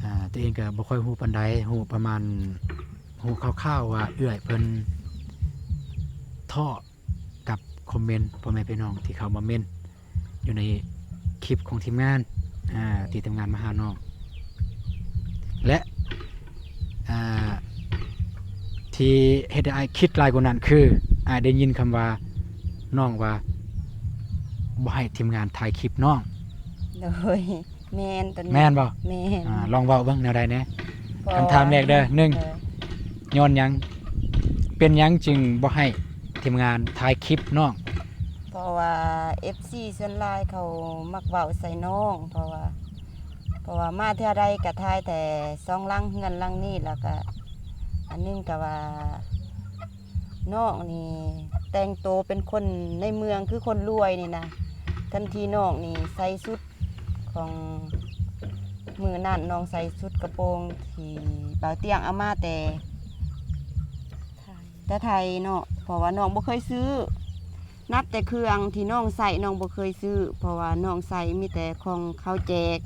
ອ່າ ຕົວເອງກໍບໍ່ຄ່ອຍຮູ້ປານໃດ ຮູ້ປະມານ ຮູ້ຄ່າວໆວ່າເອື້ອຍເພິ່ນທໍ້ກັບຄອມເມັນພໍ່ແມ່ພີ່ນ້ອງທີ່ເຂົ້າມາເມັນຢູ່ໃນຄລິບຂອງທີມງານ ອ່າ ທີ່ທີມງານມາຫານ້ອງ ແລະ ອ່າ ທີ່ເຮັດໃຫ້ອ້າຍຄິດຫຼາຍກວ່ານັ້ນຄື ອ້າຍໄດ້ຍິນຄຳວ່າ ນ້ອງວ່າບໍ່ໃຫ້ທີມງານຖ່າຍຄລິບນ້ອງ ໂດຍ ແມ່ນ ໂຕນີ້ ແມ່ນບໍ່? ແມ່ນ ອ່າ ລອງເວົ້າເບິ່ງແນວໃດແດ່? ຄຳຖາມແລກເດີ ໜຶ່ງ ໂດຍ ຍ້ອນຫຍັງ ເປັນຫຍັງຈຶ່ງບໍ່ໃຫ້ທີມງານຖ່າຍຄລິບນ້ອງ? ເພາະວ່າເອັຟຊີສ່ວນຫຼາຍເຂົາມັກເວົ້າໃສ່ນ້ອງ ເພາະວ່າ ເພາະວ່າມາເທື່ອໃດກໍຖ່າຍແຕ່ສອງຫຼັງ ເຮືອນຫຼັງນີ້ ແລ້ວກໍອັນໜຶ່ງກໍວ່າ ນ້ອງນີ້ແຕ່ງໂຕເປັນຄົນໃນເມືອງ ຄືຄົນລວຍນີ້ນະ ທັງທີ່ນ້ອງນີ້ໃສ່ຊຸດຂອງ ມື້ນັ້ນນ້ອງໃສ່ຊຸດກະໂປງທີ່ບ່າວຕຽງເອົາມາແຕ່ ແຕ່ໄທເນາະ ເພາະວ່ານ້ອງບໍ່ເຄີຍຊື້ ນັບແຕ່ເຄື່ອງທີ່ນ້ອງໃຊ້ ນ້ອງບໍ່ເຄີຍຊື້ ເພາະວ່ານ້ອງໃຊ້ມີແຕ່ຂອງເຂົາແຈກ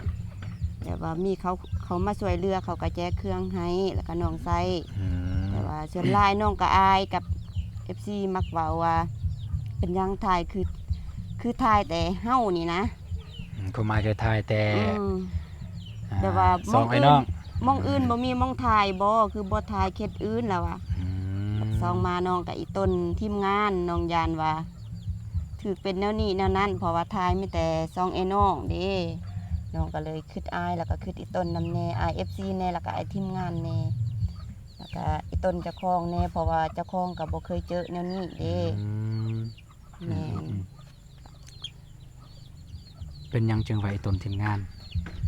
ແບບວ່າມີເຂົາ ເຂົາມາຊ່ວຍເຫຼືອ ເຂົາກໍແຈກເຄື່ອງໃຫ້ ແລ້ວກໍນ້ອງໃຊ້ ອືມ ແຕ່ວ່າສ່ວນຫຼາຍນ້ອງກໍອາຍກັບເອັຟຊີມັກເວົ້າວ່າ ເປັນຫຍັງຖ່າຍຄື ຄືຖ່າຍແຕ່ເຮົານີ້ນະ ອືມ ຄວາມໝາຍຄືຖ່າຍແຕ່ ອືມ ອ່າ ແບບວ່າ ສອງອ້າຍນ້ອງ ໝ່ອງອື່ນ ໝ່ອງອື່ນ ອືມ ບໍ່ມີໝ່ອງຖ່າຍບໍ່ ຄືບໍ່ຖ່າຍເຂດອື່ນລະວ່າ ອືມ ສອງມານ້ອງກໍອີຕົນທີມງານ ນ້ອງຢ້ານວ່າ ຖືກເປັນແນວນີ້ແນວນັ້ນ ເພາະວ່າຖ່າຍມີແຕ່ສອງອ້າຍນ້ອງເດ້ ນ້ອງກໍເລີຍຄິດອາຍ ແລ້ວກໍຄິດອີຕົນນຳແດ່ ອາຍເອັຟຊີແດ່ ແລ້ວກໍອາຍທີມງານແດ່ ແລ້ວກໍອີຕົນເຈົ້າຂອງແດ່ ເພາະວ່າເຈົ້າຂອງກໍບໍ່ເຄີຍເຈີແນວນີ້ເດ້ ອືມ ແມ່ນ ອືມ ເປັນຫຍັງຈຶ່ງວ່າອີຕົນທີມງານ?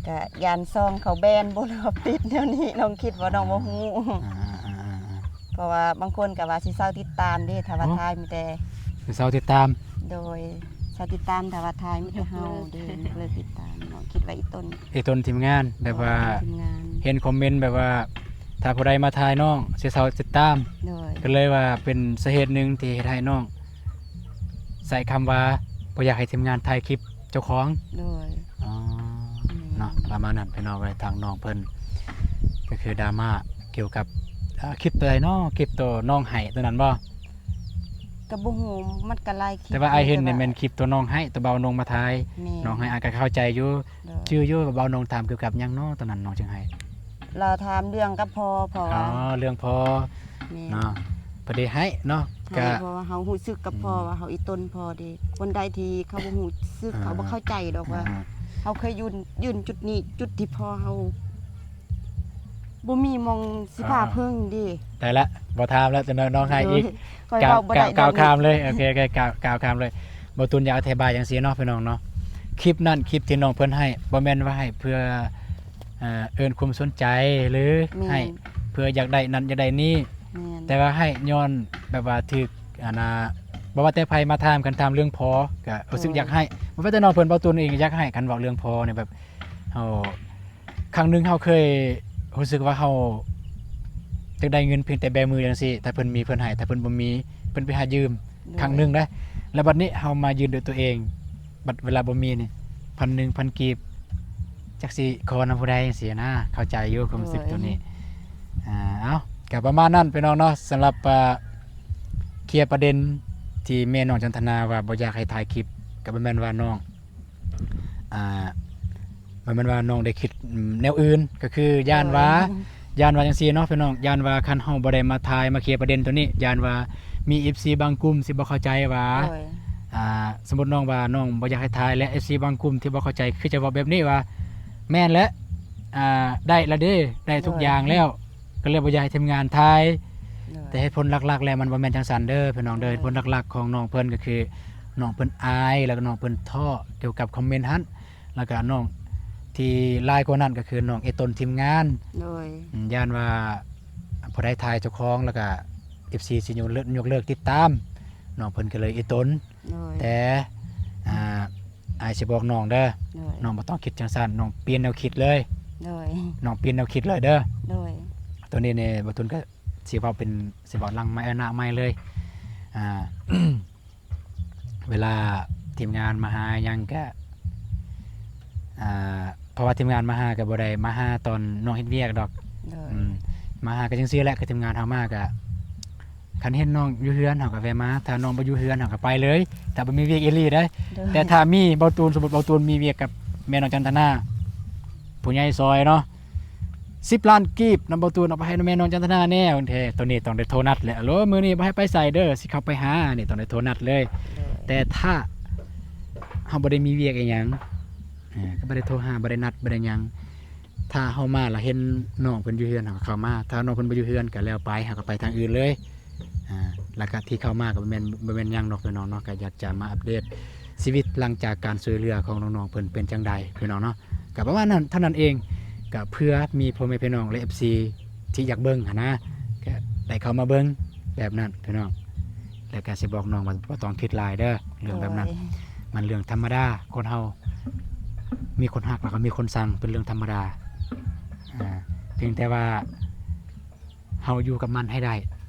ກະຢ້ານຊ່ອງເຂົາແບນບໍ່ ຫຼືວ່າປິດແນວນີ້ ນ້ອງຄິດວ່ານ້ອງບໍ່ຮູ້ ອ່າໆໆໆ ເພາະວ່າບາງຄົນກໍວ່າຊິເຊົາຕິດຕາມເດ້ ຖ້າວ່າ ໂອ້ ຖ່າຍມີແຕ່ ຊິເຊົາຕິດຕາມ ໂດຍ ເຊົາຕິດຕາມ ຖ້າວ່າຖ່າຍມີແຕ່ເຮົາເດ້ ກໍເລີຍຕິດຕາມ ນ້ອງຄິດວ່າອີຕົນ ອີຕົນທີມງານ ແບບວ່າ ໂດຍ ທີມງານ ເຫັນຄອມເມັນແບບວ່າ ຖ້າຜູ້ໃດມາຖ່າຍນ້ອງຊິເຊົາຕິດຕາມ ໂດຍ ກໍເລີຍວ່າເປັນສາເຫດໜຶ່ງທີ່ເຮັດໃຫ້ນ້ອງ ໃຊ້ຄຳວ່າບໍ່ຢາກໃຫ້ທີມງານຖ່າຍຄລິບເຈົ້າຂອງ ໂດຍ ອໍ ອືມ ເນາະ ປະມານນັ້ນພີ່ນ້ອງເອີຍ ທາງນ້ອງເພິ່ນກໍຄືດຣາມາກ່ຽວກັບ ເອີ ຄລິບໂຕໃດເນາະ ຄລິບໂຕນ້ອງໄຫ້ໂຕນັ້ນບໍ່? ກໍບໍ່ຮູ້ ມັນກໍຫຼາຍຄລິບ ແຕ່ວ່າອ້າຍເຫັນນີ້ແມ່ນຄລິບໂຕນ້ອງໄຫ້ ໂຕບ່າວນົງມາຖ່າຍ ແມ່ນ ນ້ອງໄຫ້ ອ້າຍກໍເຂົ້າໃຈຢູ່ ໂດຍ ຈື່ຢູ່ວ່າບ່າວນົງຖາມກ່ຽວກັບຫຍັງເນາະ ຕອນນັ້ນນ້ອງຈຶ່ງໄຫ້ ລາວຖາມເລື່ອງກັບພໍ່ ເພາະວ່າ ອໍ ເລື່ອງພໍ່ ແມ່ນ ເນາະ ພໍດີໄຫ້ເນາະ ໄຫ້ ກະ ເພາະວ່າເຮົາຮູ້ສຶກກັບພໍ່ ອືມ ວ່າເຮົາອີຕົນພໍ່ເດ້ ຄົນໃດທີ່ເຂົາບໍ່ຮູ້ສຶກ ອ່າ ເຂົາບໍ່ເຂົ້າໃຈດອກວ່າ ອ່າ ເຮົາເຄີຍຢືນ ຢືນຈຸດນີ້ ຈຸດທີ່ພໍ່ເຮົາບໍ່ມີໝ່ອງຊິພາ ອ່າ ເພິ່ງເດ້ ໄດ້ລະ ບໍ່ຖາມລະ ຈະນ້ອຍນ້ອງໄຫ້ອີກ ໂດຍ ຂ້ອຍເວົ້າບໍ່ໄດ້ ກ່າວ ກ່າວຂ້າມເລີຍ ໂອເຄ ໂອເຄ ກ່າວ ກ່າວຂ້າມເລີຍ ບ່າວຕຸນຢາກອະທິບາຍຈັ່ງຊີ້ເນາະ ພີ່ນ້ອງເນາະ ຄລິບນັ້ນ ຄລິບທີ່ນ້ອງເພິ່ນໄຫ້ ບໍ່ແມ່ນວ່າໄຫ້ເພື່ອ ອ່າ ເອີ້ນຄວາມສົນໃຈ ຫຼື ແມ່ນ ໃຫ້ເພື່ອຢາກໄດ້ນັ້ນຢາກໄດ້ນີ້ ແມ່ນ ແຕ່ວ່າໃຫ້ຍ້ອນແບບວ່າຖືກ ອັນນ່າ ບໍ່ວ່າແຕ່ໃຜມາຖາມ ຄັນຖາມເລື່ອງພໍ່ ກໍຮູ້ສຶກ ໂດຍ ຢາກໃຫ້ ບໍ່ວ່າແຕ່ນ້ອງເພິ່ນ ບ່າວຕຸນເອງກໍຢາກໃຫ້ ຄັນເວົ້າເລື່ອງພໍ່ນີ້ ແບບເຮົາ ຄັ້ງໜຶ່ງເຮົາເຄີຍຮູ້ສຶກວ່າເຮົາຢາກໄດ້ເງິນພຽງແຕ່ແບມືຈັ່ງຊີ້ ຖ້າເພິ່ນມີເພິ່ນໃຫ້ ຖ້າເພິ່ນບໍ່ມີເພິ່ນໄປຫາຢືມ ໂດຍ ຄັ້ງໜຶ່ງເດ້ ແລ້ວບັດນີ້ເຮົາມາຢືມດ້ວຍຕົວເອງ ບັດເວລາບໍ່ມີນີ້ ພັນໜຶ່ງ ພັນກີບ ຈັກຊິຂໍນຳຜູ້ໃດຈັ່ງຊີ້ນະ ເຂົ້າໃຈຢູ່ຄວາມຮູ້ສຶກ ໂດຍ ໂຕນີ້ ອ່າ ເອົ້າ ກໍປະມານນັ້ນພີ່ນ້ອງເນາະ ສຳລັບ ອ່າ ເຄຍປະເດັນທີ່ແມ່ນ້ອງຈັນທະນາວ່າບໍ່ຢາກໃຫ້ຖ່າຍຄລິບ ກໍບໍ່ແມ່ນວ່ານ້ອງ ອ່າ ບໍ່ແມ່ນວ່ານ້ອງໄດ້ຄິດ ອືມ ແນວອື່ນ ກໍຄືຢ້ານວ່າ ໂດຍ ຢ້ານວ່າຈັ່ງຊີ້ເນາະພີ່ນ້ອງ ຢ້ານວ່າຄັນເຮົາບໍ່ໄດ້ມາຖ່າຍ ມາເຄຍປະເດັນໂຕນີ້ ຢ້ານວ່າມີເອັຟຊີບາງກຸ່ມຊິບໍ່ເຂົ້າໃຈວ່າ ໂດຍ ອ່າ ສົມມຸດນ້ອງວ່ານ້ອງບໍ່ຢາກໃຫ້ຖ່າຍ ແລະ ເອັຟຊີບາງກຸ່ມທີ່ບໍ່ເຂົ້າໃຈ ຄືຈະເວົ້າແບບນີ້ວ່າ ແມ່ນແຫຼະ ອ່າ ໄດ້ລະເດ້ ໄດ້ທຸກ ໂດຍ ຢ່າງແລ້ວ ກໍເລີຍບໍ່ຢາກໃຫ້ທີມງານຖ່າຍ ໂດຍ ແຕ່ເຫດຜົນຫຼັກໆແລ້ວມັນບໍ່ແມ່ນຈັ່ງຊັ້ນເດີພີ່ນ້ອງເດີ ໂດຍ ເຫດຜົນຫຼັກໆຂອງນ້ອງເພິ່ນກໍຄື ນ້ອງເພິ່ນອາຍ ແລ້ວກໍນ້ອງເພິ່ນທໍ້ກ່ຽວກັບຄອມເມັນຫັ້ນ ແລ້ວກໍນ້ອງທີ່ຫຼາຍກວ່ານັ້ນກໍຄືນ້ອງເອຕົນທີມງານ ໂດຍ ອືມ ຢ້ານວ່າຜູ້ໃດຖ່າຍເຈົ້າຂອງ ແລ້ວກໍເອັຟຊີຊິຍົກເລີກ ຍົກເລີກຕິດຕາມ ນ້ອງເພິ່ນກໍເລີຍເອຕົນ ໂດຍ ແຕ່ ອ່າ ອ້າຍຊິບອກນ້ອງເດີ ໂດຍ ນ້ອງບໍ່ຕ້ອງຄິດຈັ່ງຊັ້ນ ນ້ອງປ່ຽນແນວຄິດເລີຍ ໂດຍ ນ້ອງປ່ຽນແນວຄິດເລີຍເດີ ໂດຍ ໂຕນີ້ນີ້ບ່າວຕຸນກໍຊິເວົ້າເປັນ ຊິເວົ້າຫຼັງໄມ ເອີ ໜ້າໄມເລີຍ ອ່າ ເວລາທີມງານມາຫາຫຍັງກະ ອ່າ ເພາະວ່າທີມງານມາຫາກໍບໍ່ໄດ້ມາຫາຕອນນ້ອງເຮັດວຽກດອກ ໂດຍ ອືມ ມາຫາກໍຈັ່ງຊີ້ແຫຼະ ຄືທີມງານເຮົາມາກໍ ຄັນເຫັນນ້ອງຢູ່ເຮືອນເຮົາກໍແວ່ມາ ຖ້ານ້ອງບໍ່ຢູ່ເຮືອນເຮົາກໍໄປເລີຍ ຖ້າບໍ່ມີວຽກອີ່ຫຼີເດ້ ໂດຍ ແຕ່ຖ້າມີບ່າວຕູນ ສົມມຸດບ່າວຕູນມີວຽກກັບແມ່ນ້ອງຈັນທະນາ ຜູ້ໃຫຍ່ຊອຍເນາະ ສິບລ້ານກີບນຳບ່າວຕູນ ເອົາໄປໃຫ້ແມ່ນ້ອງຈັນທະນາແດ່ ແທ້ ໂຕນີ້ຕ້ອງໄດ້ໂທນັດແຫຼະ ໂລ ມື້ນີ້ບໍ່ໃຫ້ໄປໃສເດີ ຊິເຂົ້າໄປຫາ ນີ້ຕ້ອງໄດ້ໂທນັດເລີຍ ໂດຍ ແຕ່ຖ້າເຮົາບໍ່ໄດ້ມີວຽກອີ່ຫຍັງ ເອີ ກໍບໍ່ໄດ້ໂທຫາ ບໍ່ໄດ້ນັດ ບໍ່ໄດ້ຫຍັງ ຖ້າເຮົາມາລະເຫັນນ້ອງເພິ່ນຢູ່ເຮືອນ ເຮົາກໍເຂົ້າມາ ຖ້ານ້ອງເພິ່ນບໍ່ຢູ່ເຮືອນກໍແລ້ວໄປ ເຮົາກໍໄປທາງອື່ນເລີຍ ອ່າ ແລ້ວກໍທີ່ເຂົ້າມາກໍບໍ່ແມ່ນ ບໍ່ແມ່ນຫຍັງດອກພີ່ນ້ອງເນາະ ກໍຢາກຈະມາອັບເດດຊີວິດຫຼັງຈາກການຊ່ວຍເຫຼືອຂອງນ້ອງໆເພິ່ນເປັນຈັ່ງໃດພີ່ນ້ອງເນາະ ກໍປະມານນັ້ນເທົ່ານັ້ນເອງ ກໍເພື່ອມີພໍ່ແມ່ພີ່ນ້ອງ ແລະ ເອັຟຊີ ທີ່ຢາກເບິ່ງຫັ້ນນະ ກໍໄດ້ເຂົ້າມາເບິ່ງແບບນັ້ນພີ່ນ້ອງ ແລ້ວກໍຊິບອກນ້ອງວ່າບໍ່ຕ້ອງຄິດຫຼາຍເດີ ເລື່ອງແບບນັ້ນ ໂດຍ ມັນເລື່ອງທຳມະດາ ຄົນເຮົາມີຄົນຮັກ ແລ້ວກໍມີຄົນຊັງ ເປັນເລື່ອງທຳມະດາ ອ່າ ພຽງແຕ່ວ່າເຮົາຢູ່ກັບມັນໃຫ້ໄດ້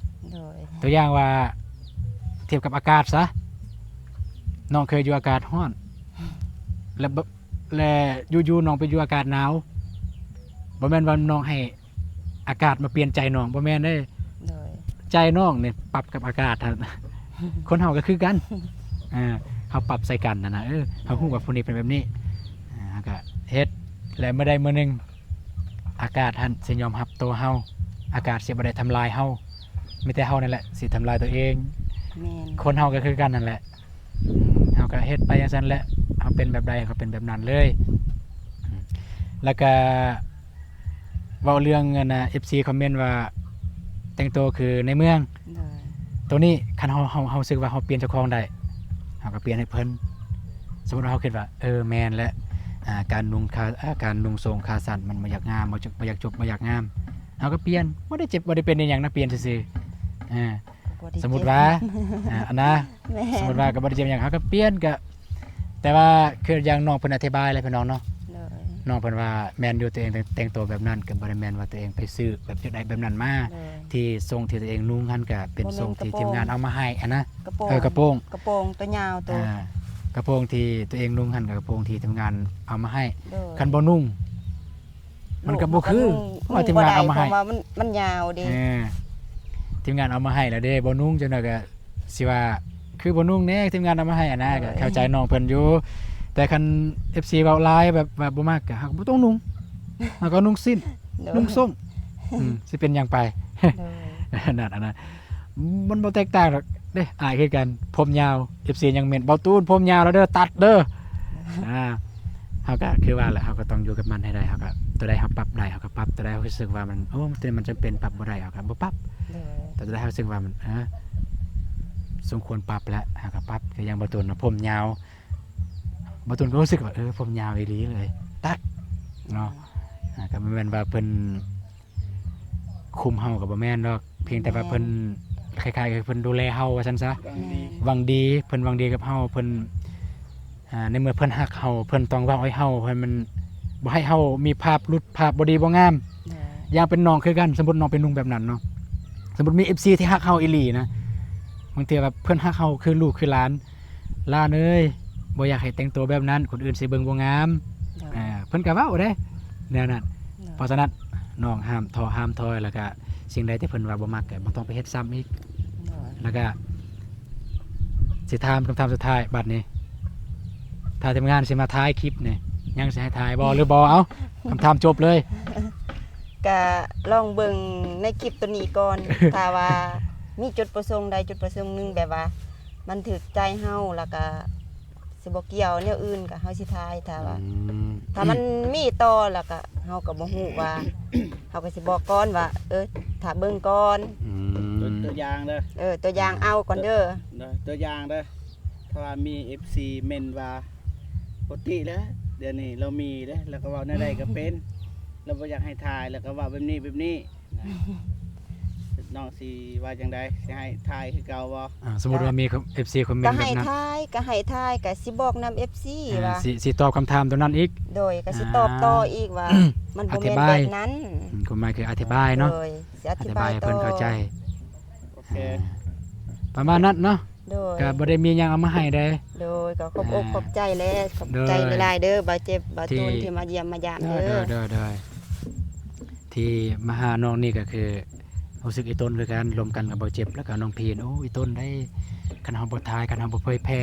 ໂດຍ ຕົວຢ່າງວ່າ ທຽບກັບອາກາດຊະ ນ້ອງເຄີຍຢູ່ອາກາດຮ້ອນ ແລ້ວ ແລ້ວຢູ່ໆນ້ອງໄປຢູ່ອາກາດໜາວ ບໍ່ແມ່ນວ່ານ້ອງໃຫ້ອາກາດມາປ່ຽນໃຈນ້ອງ ບໍ່ແມ່ນເດ້ ໂດຍ ໃຈນ້ອງນີ້ປັບກັບອາກາດຫັ້ນ ຄົນເຮົາກໍຄືກັນ ເອີ ເຮົາປັບໃສ່ກັນຫັ້ນນະ ເອີ ເຮົາຮູ້ວ່າຜູ້ນີ້ເປັນແບບນີ້ ເຮົາກໍເຮັດ ແລະ ມື້ໃດມື້ໜຶ່ງ ອາກາດຫັ້ນຊິຍອມຮັບໂຕເຮົາ ອາກາດຊິບໍ່ໄດ້ທຳລາຍເຮົາ ມີແຕ່ເຮົານັ້ນແຫຼະຊິທຳລາຍຕົວເອງ ແມ່ນ ຄົນເຮົາກໍຄືກັນນັ້ນແຫຼະ ເຮົາກໍເຮັດໄປຈັ່ງຊັ້ນແຫຼະ ເຮົາເປັນແບບໃດເຮົາກໍເປັນແບບນັ້ນເລີຍ ແລ້ວກໍເວົ້າເລື່ອງອັນນ່າ ເອັຟຊີຄອມເມັນວ່າ ແຕ່ງໂຕຄືໃນເມືອງ ໂດຍ ໂຕນີ້ຄັນເຮົາ ເຮົາ ເຮົາຮູ້ສຶກວ່າເຮົາປ່ຽນເຈົ້າຂອງໄດ້ ເຮົາກໍປ່ຽນໃຫ້ເພິ່ນ ສົມມຸດວ່າເຮົາຄິດວ່າ ເອີ ແມ່ນແຫຼະ ອ່າ ການນຸ່ງຂາ ອ່າ ການນຸ່ງໂສ້ງຂາສັ້ນມັນບໍ່ຢາກງາມ ບໍ່ຈ- ບໍ່ຢາກຈົບ ບໍ່ຢາກງາມ ເຮົາກໍປ່ຽນ ບໍ່ໄດ້ເຈັບ ບໍ່ໄດ້ເປັນອີ່ຫຍັງນະ ປ່ຽນຊື່ໆ ເອີ ກໍບໍ່ໄດ້ ສົມມຸດວ່າ ເຈັບ ອ່າ ອັນນະ ແມ່ນ ສົມມຸດວ່າກໍບໍ່ໄດ້ເຈັບຫຍັງ ເຮົາກໍປ່ຽນ ກໍ ແຕ່ວ່າຄືຢ່າງນ້ອງເພິ່ນອະທິບາຍແຫຼະພີ່ນ້ອງເນາະ ໂດຍ ນ້ອງເພິ່ນວ່າແມ່ນຢູ່ ຕົວເອງແຕ່ງ ແຕ່ງໂຕແບບນັ້ນ ກໍບໍ່ໄດ້ແມ່ນວ່າຕົວເອງໄປຊື້ແບບຈຸດໃດແບບນັ້ນມາ ໂດຍ ທີ່ຊົງທີ່ຕົວເອງນຸ່ງຫັ້ນກໍເປັນຊົງທີ່ທີມງານເອົາມາໃຫ້ຫັ້ນນະ ກະໂປງ ເອີ ກະໂປງ ກະໂປງຕົວຍາວໂຕ ອ່າ ກະໂປງທີ່ຕົວເອງນຸ່ງຫັ້ນກໍກະໂປງທີ່ທີມງານເອົາມາໃຫ້ ໂດຍ ຄັນບໍ່ນຸ່ງ ມັນກໍບໍ່ຄື ເພາະວ່າທີມງານເອົາມາໃຫ້ ມັນ ມັນຍາວເດ້ ເອີ ທີມງານເອົາມາໃຫ້ແລ້ວເດ້ ບໍ່ນຸ່ງ ຈັກໜ້ອຍກໍຊິວ່າຄືບໍ່ນຸ່ງແດ່ ທີມງານເອົາມາໃຫ້ຫັ້ນນະ ໂດຍ ກໍເຂົ້າໃຈນ້ອງເພິ່ນຢູ່ ແຕ່ຄັນເອັຟຊີເວົ້າຫຼາຍແບບວ່າບໍ່ມັກ ກໍເຮົາກໍບໍ່ຕ້ອງນຸ່ງ ເຮົາກໍນຸ່ງສິ້ນ ໂດຍ ນຸ່ງສົ້ງ ອືມ ຊິເປັນຫຍັງໄປ ໂດຍ ນັ້ນ ອັນນັ້ນ ມັນບໍ່ແຕກຕ່າງດອກເດ້ ອ້າຍຄືກັນ ຜົມຍາວ ເອັຟຊີຍັງເມັ້ນ ບ່າວຕູນ ຜົມຍາວແລ້ວເດີ ຕັດເດີ ອ່າ ເຮົາກໍຄືວ່າແຫຼະ ເຮົາກໍຕ້ອງຢູ່ກັບມັນໃຫ້ໄດ້ ເຮົາກໍ ຕົວໃດເຮົາປັບໄດ້ ເຮົາກໍປັບ ຕົວໃດເຮົາຮູ້ສຶກວ່າມັນ ໂອ້ ຕົວນີ້ມັນຈຳເປັນ ປັບບໍ່ໄດ້ ເຮົາກໍບໍ່ປັບ ໂດຍ ແຕ່ຕົວໃດເຮົາຮູ້ສຶກວ່າມັນ ເອີ ສົມຄວນປັບແລ້ວ ເຮົາກໍປັບ ຄືຢ່າງບ່າວຕູນນະ ຜົມຍາວ ບ່າວຕູນກໍຮູ້ສຶກວ່າ ເອີ ຜົມຍາວອີ່ຫຼີເລີຍ ຕັດເນາະ ອ່າ ກໍບໍ່ແມ່ນວ່າເພິ່ນຄຸມເຮົາກໍບໍ່ແມ່ນດອກ ພຽງແຕ່ວ່າເພິ່ນ ແມ່ນ ຄ້າຍໆ ຄືເພິ່ນດູແລເຮົາວ່າຊັ້ນຊະ ຫວັງດີ ແມ່ນ ຫວັງດີ ເພິ່ນຫວັງດີກັບເຮົາ ເພິ່ນ ອ່າ ໃນເມື່ອເພິ່ນຮັກເຮົາ ເພິ່ນຕ້ອງເວົ້າໃຫ້ເຮົາ ໃຫ້ມັນ ບໍ່ໃຫ້ເຮົາມີພາບຫຼຸດ ພາບບໍ່ດີບໍ່ງາມ ໂດຍ ຢ່າງເປັນນ້ອງຄືກັນ ສົມມຸດນ້ອງໄປນຸ່ງແບບນັ້ນເນາະ ສົມມຸດມີເອັຟຊີທີ່ຮັກເຮົາອີ່ຫຼີນະ ບາງເທື່ອແບບເພິ່ນຮັກເຮົາຄືລູກຄືຫຼານ ຫຼານເອີຍ ບໍ່ຢາກໃຫ້ແຕ່ງໂຕແບບນັ້ນ ຄົນອື່ນຊິເບິ່ງບໍ່ງາມ ໂດຍ ເອີ ເພິ່ນກໍເວົ້າເດ້ແນວນັ້ນ ໂດຍ ເພາະສະນັ້ນ ນ້ອງຫ້າມທໍ້ຫ້າມຖອຍ ແລ້ວກະສິ່ງໃດທີ່ເພິ່ນວ່າບໍ່ມັກ ກໍບໍ່ຕ້ອງໄປເຮັດຊ້ຳອີກ ໂດຍ ແລ້ວກະຊິຖາມຄຳຖາມສຸດທ້າຍບັດນີ້ ຖ້າທີມງານຊິມາຖ່າຍຄລິບນີ້ ຍັງຊິໃຫ້ຖ່າຍບໍ່ ຫຼືບໍ່? ເອົາ ຄຳຖາມຈົບເລີຍ ກະລອງເບິ່ງໃນຄລິບໂຕນີ້ກ່ອນ ຖ້າວ່າມີຈຸດປະສົງໃດຈຸດປະສົງໜຶ່ງ ແບບວ່າມັນຖືກໃຈເຮົາ ແລ້ວກະຊິບໍ່ກ່ຽວແນວອື່ນ ກະເຮົາຊິຖ່າຍ ຖ້າວ່າ ອືມ ຖ້າມັນມີຕໍ່ ແລ້ວກະເຮົາກະບໍ່ຮູ້ວ່າ ເຮົາກະຊິບອກກ່ອນວ່າ ເອີ ຖ້າເບິ່ງກ່ອນ ອືມ ຕົວ ຕົວຢ່າງເດີ ເອີ ຕົວຢ່າງເອົາກ່ອນເດີ ຕົວຢ່າງເດີ ຖ້າວ່າມີເອັຟຊີເມັ້ນວ່າ ປົກກະຕິແລ້ວ ດຽວນີ້ລາວມີເດ້ ລາວກໍເວົ້າແນວໃດກໍເປັນ ລາວບໍ່ຢາກໃຫ້ຖ່າຍ ລາວກໍເວົ້າແບບນີ້ແບບນີ້ນະ ແບບ ນ້ອງຊິວ່າຈັ່ງໃດ? ຊິໃຫ້ຖ່າຍຄືເກົ່າບໍ່? ອ່າ ສົມມຸດວ່າມີເອັຟຊີຄອມເມັນ ກໍໃຫ້ ແບບນັ້ນ ຖ່າຍ ກໍໃຫ້ຖ່າຍ ກໍຊິບອກນຳເອັຟຊີ ອ່າ ວ່າ ຊິ ຊິຕອບຄຳຖາມຕົວນັ້ນອີກ. ໂດຍ ກໍຊິຕອບ ອ່າ ຕໍ່ອີກວ່າ ມັນບໍ່ແມ່ນແບບນັ້ນ. ອະທິບາຍ ອືມ ຄວາມໝາຍຄືອະທິບາຍເນາະ. ໂດຍ ຊິອະທິບາຍ ອະທິບາຍໃຫ້ເພິ່ນເຂົ້າໃຈ. ໂອເຄ ອ່າ ປະມານນັ້ນເນາະ. ໂດຍ ກໍບໍ່ໄດ້ມີຫຍັງເອົາມາໃຫ້ເດ້. ໂດຍ ກໍຂອບອົກ ອ່າ ຂອບໃຈແຫຼະ ຂອບໃຈ ໂດຍ ຫຼາຍໆເດີ ບ່າວເຈັບ ບ່າວຕູນ ທີ່ ທີ່ມາຢ້ຽມມາຢາມເດີ. ໂດຍ ໂດຍ ໂດຍ ໂດຍ ທີ່ມາຫານ້ອງນີ້ກໍຄືຮູ້ສຶກອີ່ຕົນຄືກັນ ລົມກັນກັບບ່າວເຈັບ ແລ້ວກໍນ້ອງພີນ. ໂອ້ ອີ່ຕົນໄດ໋ ຄັນເຮົາບໍ່ຖ່າຍ ຄັນເຮົາບໍ່ເຜີຍແຜ່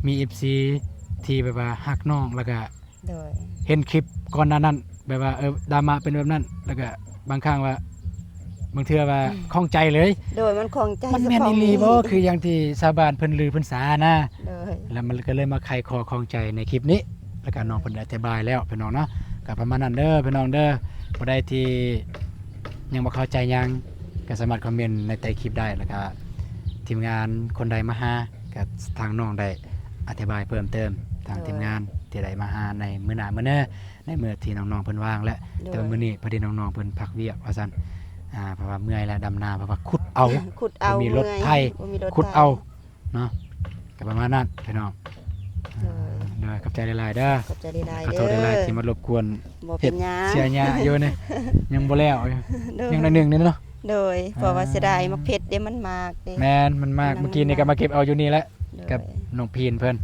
ມີເອັຟຊີທີ່ແບບວ່າຮັກນ້ອງ ແລ້ວກໍ ໂດຍ ເຫັນຄລິບກ່ອນໜ້ານັ້ນ ແບບວ່າ ເອີ ດຣາມາເປັນແບບນັ້ນ ແລ້ວກໍບາງຄັ້ງວ່າ ບາງເທື່ອວ່າ ອືມ ຂ້ອງໃຈເລີຍ. ໂດຍ ມັນຂ້ອງໃຈ ມັນແມ່ນອີ່ຫຼີບໍ່ ຄືຢ່າງທີ່ຊາວບ້ານເພິ່ນລືເພິ່ນສານະ. ໂດຍ ແລ້ວມັນກໍເລີຍມາໄຂຂໍ້ຂ້ອງໃຈໃນຄລິບນີ້ ແລ້ວກໍນ້ອງເພິ່ນອະທິບາຍແລ້ວ ພີ່ນ້ອງເນາະ. ກໍປະມານນັ້ນເດີ ພີ່ນ້ອງເດີ ຜູ້ໃດທີ່ຍັງບໍ່ເຂົ້າໃຈຫຍັງ ກໍສາມາດຄອມເມັນໃນໃຕ້ຄລິບໄດ້ ແລ້ວກໍທີມງານຄົນໃດມາຫາ ກໍທາງນ້ອງໄດ້ອະທິບາຍເພີ່ມເຕີມ ທາງ ໂດຍ ທີມງານທີ່ໄດ້ມາຫາໃນມື້ໜ້າມື້ເນີ ໃນເມື່ອທີ່ນ້ອງໆເພິ່ນວ່າງແຫຼະ. ໂດຍ ແຕ່ວ່າມື້ນີ້ພໍດີນ້ອງໆເພິ່ນພັກວຽກວ່າຊັ້ນ ອ່າ ເພາະວ່າເມື່ອຍແລ້ວ ດຳນາ ເພາະວ່າຂຸດເອົາ ເມື່ອຍ ບໍ່ມີລົດໄຖ ບໍ່ມີລົດໄຖ ບໍ່ມີລົດໄຖ ຂຸດເອົາເນາະ. ກໍປະມານນັ້ນພີ່ນ້ອງ. ໂດຍ ໂດຍ ຂອບໃຈຫຼາຍໆເດີ ຂອບໃຈຫຼາຍໆ ຂໍໂທດຫຼາຍໆ ເດີ ທີ່ມາລົບກວນ ບໍ່ເປັນຫຍັງ ເຮັດເສຍຫຍ້າຢູ່ນີ້ ຍັງບໍ່ແລ້ວຢູ່. ໂດຍ ຍັງໜ້ອຍໜຶ່ງນີ້ເນາະ. ໂດຍ ອ່າ ເພາະວ່າເສຍດາຍໝາກເຜັດເດ້ ມັນໝາກເດ້. ແມ່ນ ມັນໝາກ ມັນ ເມື່ອກີ້ນີ້ກໍມາເກັບເອົາຢູ່ນີ້ແຫຼະ ໂດຍ ກັບນ້ອງພີນເພິ່ນ.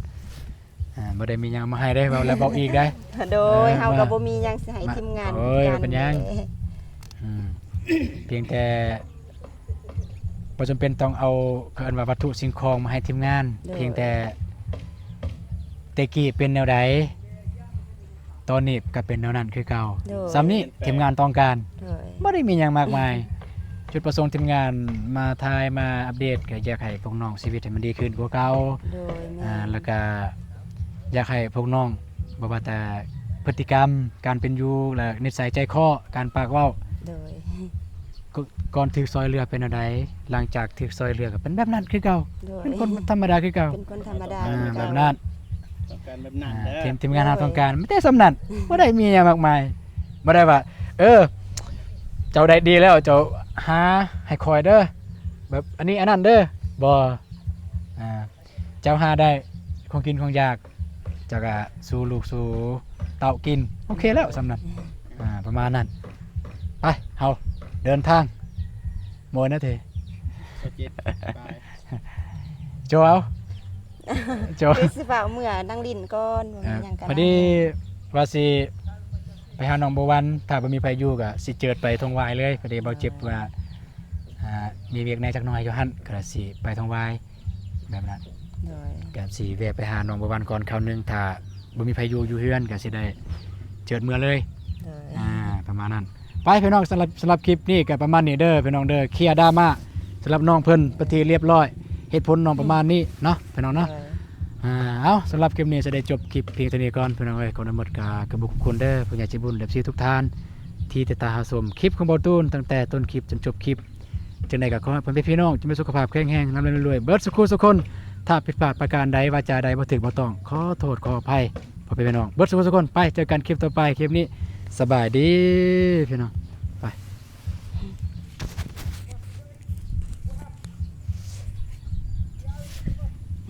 ອ່າ ບໍ່ໄດ້ມີຫຍັງມາໃຫ້ໄດ້ ເວົ້າແລ້ວເວົ້າອີກໄດ້. ໂດຍ ເອີ ເຮົາກໍບໍ່ມີຫຍັງຊິໃຫ້ທີມງານ ໂອ້ຍ ບໍ່ເປັນຫຍັງ. ອືມ ພຽງແຕ່ບໍ່ຈຳເປັນຕ້ອງເອົາ ເຂົາເອີ້ນວ່າວັດຖຸສິ່ງຂອງມາໃຫ້ທີມງານ. ໂດຍ ພຽງແຕ່ແຕ່ກີ້ເປັນແນວໃດ ຕອນນີ້ກໍເປັນແນວນັ້ນຄືເກົ່າ. ໂດຍ ສ່ຳນີ້ທີມງານຕ້ອງການ. ໂດຍ ບໍ່ໄດ້ມີຫຍັງມາກມາຍ. ຈຸດປະສົງທີມງານມາຖ່າຍມາອັບເດດ ກໍຢາກໃຫ້ພວກນ້ອງຊີວິດໃຫ້ມັນດີຂຶ້ນກວ່າເກົ່າ. ໂດຍ ແມ່ນ ອ່າ ແລ້ວກໍຢາກໃຫ້ພວກນ້ອງ ບໍ່ວ່າແຕ່ພຶດຕິກຳ ການເປັນຢູ່ ແລະ ນິດໄສໃຈຄໍ ການປາກເວົ້າ. ໂດຍ ກ- ກ່ອນຖືກຊ່ອຍເຫຼືອເປັນແນວໃດ ຫຼັງຈາກຖືກຊ່ອຍເຫຼືອກໍເປັນແບບນັ້ນຄືເກົ່າ. ໂດຍ ເປັນຄົນທຳມະດາຄືເກົ່າ. ເປັນຄົນທຳມະດາ ອ່າ ຄືເກົ່າ ແບບນັ້ນ. ຕ້ອງການແບບນັ້ນ ອ່າ ເດີ ທີມ ທີມງານເຮົາຕ້ອງການ ມີແຕ່ສ່ຳນັ້ນ. ໂດຍ ບໍ່ໄດ້ມີຫຍັງມາກມາຍ. ບໍ່ໄດ້ວ່າ ເອີ ເຈົ້າໄດ້ດີແລ້ວ ເຈົ້າຫາໃຫ້ຂ້ອຍເດີ ແບບອັນນີ້ອັນນັ້ນເດີ ບໍ່. ອ່າ ເຈົ້າຫາໄດ້ຂອງກິນຂອງຢາກ ເຈົ້າກໍສູ່ລູກສູ່ເຕົ້າກິນ ໂອເຄແລ້ວສ່ຳນັ້ນ. ອ່າ ປະມານນັ້ນ. ໄປ ເຮົາເດີນທາງ ໂມຍນາທີ ຊາວເຈັດປາຍ ໂຈເອົາ ໂຈ ຊິຟ້າວເມືອນັ່ງຫຼິ້ນກ່ອນ ບໍ່ມີຫຍັງກໍ ພໍດີວ່າຊິໄປຫານ້ອງບົວວັນ ຖ້າບໍ່ມີໃຜຢູ່ກໍຊິເຈີດໄປທົ່ງວາຍເລີຍ. ພໍດີບ່າວເຈັບວ່າ ອ່າ ມີວຽກແດ່ຈັກໜ້ອຍຢູ່ຫັ້ນ ກໍຊິໄປທົ່ງວາຍ ແບບນັ້ນ. ໂດຍ ກໍຊິແວ່ໄປຫານ້ອງບົວວັນກ່ອນຄາວໜຶ່ງ ຖ້າບໍ່ມີໃຜຢູ່ ຢູ່ເຮືອນກໍຊິໄດ້ເຈີດເມືອເລີຍ. ໂດຍ ອ່າ ປະມານນັ້ນ. ໄປພີ່ນ້ອງ ສຳລັບ ສຳລັບຄລິບນີ້ກໍປະມານນີ້ເດີພີ່ນ້ອງເດີ ເຄລຍດຣາມາສຳລັບນ້ອງເພິ່ນເປັນທີ່ລຽບຮ້ອຍ. ເຫດຜົນນ້ອງປະມານນີ້ເນາະພີ່ນ້ອງເນາະ. ໂດຍ ອ່າ ເອົາ ສຳລັບຄລິບນີ້ຈະໄດ້ຈົບຄລິບພຽງເທົ່ານີ້ກ່ອນພີ່ນ້ອງເອີຍ. ຂໍອະນຸໂມທະນາ ຂອບຄຸນເດີ ຜູ້ໃຫຍ່ໃຈບຸນ ເອັຟຊີທຸກທ່ານ ທີ່ຕິດຕາມຮັບຊົມຄລິບຂອງບ່າວຕູນ ຕັ້ງແຕ່ຕົ້ນຄລິບຈົນຈົບຄລິບ. ຈັ່ງໃດກໍຂໍໃຫ້ພໍ່ແມ່ພີ່ນ້ອງຈົ່ງມີສຸຂະພາບແຂງແຮງ ລ່ຳລວຍເບິດສູ່ຄູ່ສູ່ຄົນ. ຖ້າຜິດພາດປະການໃດ ວາຈາໃດບໍ່ຖືກບໍ່ຕ້ອງ ຂໍໂທດຂໍອະໄພພໍ່ແມ່ພີ່ນ້ອງເບິດສູ່ຄູ່ສູ່ຄົນ. ໄປເຈີກັນຄລິບຕໍ່ໄປ ຄລິບນີ້ສະບາຍດີພີ່ນ້ອງ.